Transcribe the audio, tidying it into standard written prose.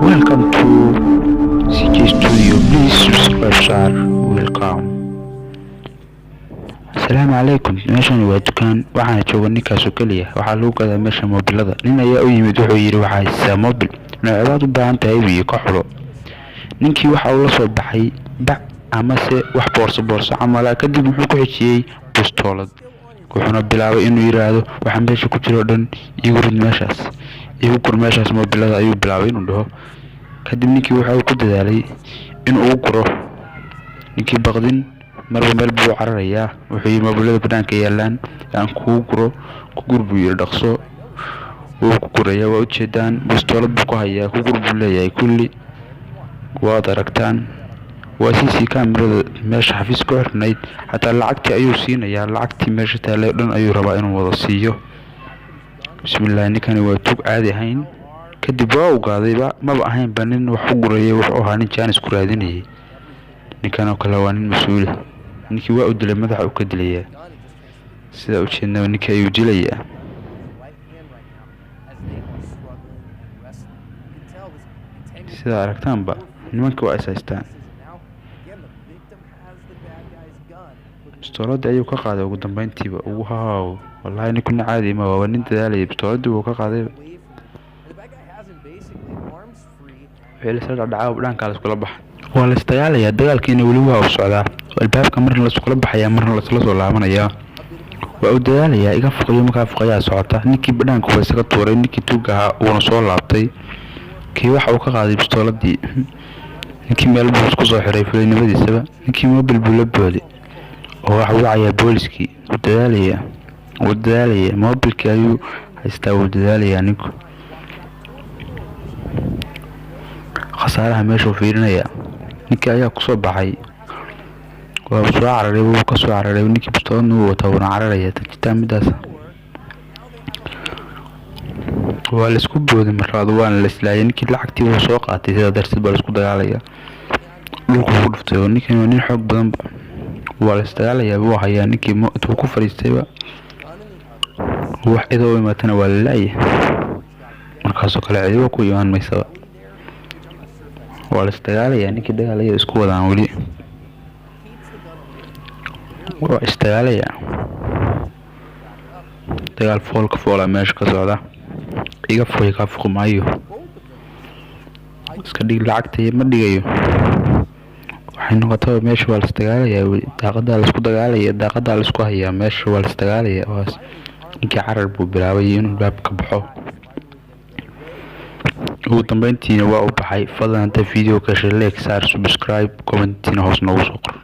Welcome to CJ Studio. Please subscribe, sir. Welcome. Asalaamu calaykum. Meeshan waa dukaan, waxaana jooga ninkaas oo keliya. Waxaa lagu gadaa meesha moobilada. Nin ayaa u yimid, wuxuu yidhi: "Waxaa haysataa moobil noocebaad u baahan tahay?" Buu yidhi, "Ka xulo." Ninkii waxa uu la soo baxay bac amase wax boorso boorso camala. Kadib muxuu ku xijiyey? Bustoolad. Wuxuuna bilaabay inuu yidhaahdo: "Waxa meesha ku jira oo dhan iigu rid meeshaas, iigu gur meeshaas moobilada," ayuu bilaabay inuu dhaho. Kadib ninkii waxa uu ku dadaalay inuu ugu guro. Ninkii baqdin, marba meel buu u cararayaa. Wuxuu yidhi: "Moobilada banaanka yaalaan aan kugu guro, ku gur," buu yidhi. "Dhaqso." Wuu ku gurayaa, waa ujeedaan. Bustoolad buu ku hayaa. "Ku gur," buu leeyahay. Kulli waad aragtaan, waa CC kamerada meesha xafiis ku xirnayd. Xataa lacagtii ayuu siinayaa. Lacagtii meesha taallay oo dhan ayuu rabaa inuu wada siiyo. Bismillaah, ninkani waa tug caadi ahayn. Kadib waa ogaadayba, maba ahaynba nin wax u gurayay, wuxuu ahaa nin jaanis ku raadinayay. Ninkan oo kale waa nin mas-uule. Ninkii waa u dilay, madaxa uu ka dilayaa. Sidaa ujeednaba, ninkii ayuu dilayaa. Right hand right now as they are struggling and wrestling. You can tell this entangled Sidaa aragtaanba, nimanka waa is haystaan. Now, again, the victim has the bad guy's gun. But Bistooladii ayuu ka qaaday ugu dambeyntiiba. Wow, wallahi ninku nin caadi ma waa, nin dadaalaya. Bistooladii wuu ka qaaday. Away from him. And the bad guy has him basically arms free. Wixii lasla dhacdhacaa dhankaa laiskula baxa. Waa la isdagaalayaa, dagaalkiina weli waa uu socdaa. Albaabka marna laiskula baxayaa, marna laisla soo laabanayaa. Waa uu dadaalayaa. "Iga fuqiyo, markaa fuqayaa," socota. Ninkii badhaanka waa isaga tuuray ninkii tuugga ahaa, wuuna soo laabtay. Kii waxa uu ka qaaday bistooladii. Ninkii meel buu isku soo xiray fulaynimadiisaba. Ninkii mobil buu la booday oo waxa wacayaa booliskii. Wuu dadaalayaa, wuu dadaalayaa. Mobilkii ayuu haystaa. Wuu dadaalayaa ninku. Khasaaraha meeshuu fiirinayaa. Ninkii ayaa kusoo baxay, waa soo cararay, wuu kasoo cararay ninkii. Bistooladna wuu wataa, wuuna cararaya. Tajitaan midaas waa laisku booday marlabaad, waana la islaayay. Ninkii lacagtii wuu soo qaatay, sidaa darteed baa laisku dagaalaya. Dhulku ku dhuftay oo ninkan waa nin xoog badan. Waa la isdagaalayaa. Wuu hayaa ninkii, intuu ku fadhiistayba. Wax cida u imaatana waa la laayay. Markaasoo kale cidiba ku imaan maysaba. Waa la isdagaalayaa. Ninkii dagaalaya isku wadaan weli. Waa isdagaalayaa. Dagaal foolka foola meesha ka socda. "Iga fuqi, kaa fuqi maayo, iska dhig lacagta." Ma dhigayo. Waxay noqotaba meesha waa la isdagaalayaa weli. Daaqadaa laisku dagaalaya, daaqadaa laisku hayaa. Meesha waa la isdagaalaya. Waas ninkii carar buu bilaabay inuu albaabka baxo. Ugu dambeyntiina waa u baxay. Fadlan hadda video ka heshay, like saar, subscribe, commentina hoos noogu soo qor.